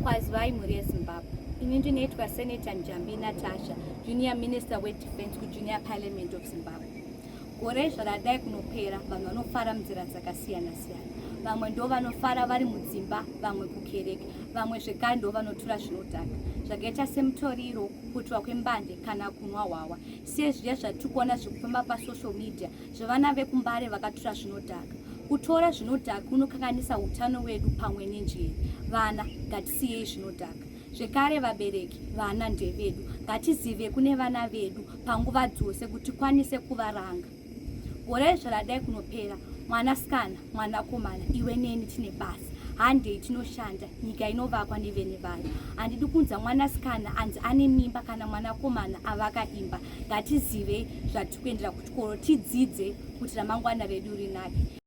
Kwazivai mhuri yeZimbabwe. Ini ndinoitwa Senator Njambi Natasha, Junior Minister weDefense kuJunior Parliament of Zimbabwe. Gore zvaradai kunopera, vanhu vanofara munzira dzakasiyana siyana. Vamwe ndo vanofara vari mudzimba, vamwe kukereke, vamwe zvekare ndo vanotura zvinodhaka zvakaita semutoriro, kuputwa kwembanje kana kunwa hwawa, sezviya zvatiri kuona zviri kufamba pasocial media zvevana vekuMbare vakatura zvinodhaka. Kutora zvinodhaka kunokanganisa utano wedu pamwe nenjere. Vana ngatisiyei zvinodhaka. Zvekare vabereki, vana ndevedu. Ngatizive kune vana vedu panguva dzose kuti tikwanise kuvaranga. Gore zvaradai kunopera, mwanasikana, mwanakomana, iwe neni tine basa. Handei tinoshanda, nyika inovakwa nevene vayo. Handidi kunza mwanasikana anzi ane mimba kana mwanakomana avaka imba. Ngatizivei zvatiri kuendera kuchikoro, tidzidze kuti ramangwana redu rinake.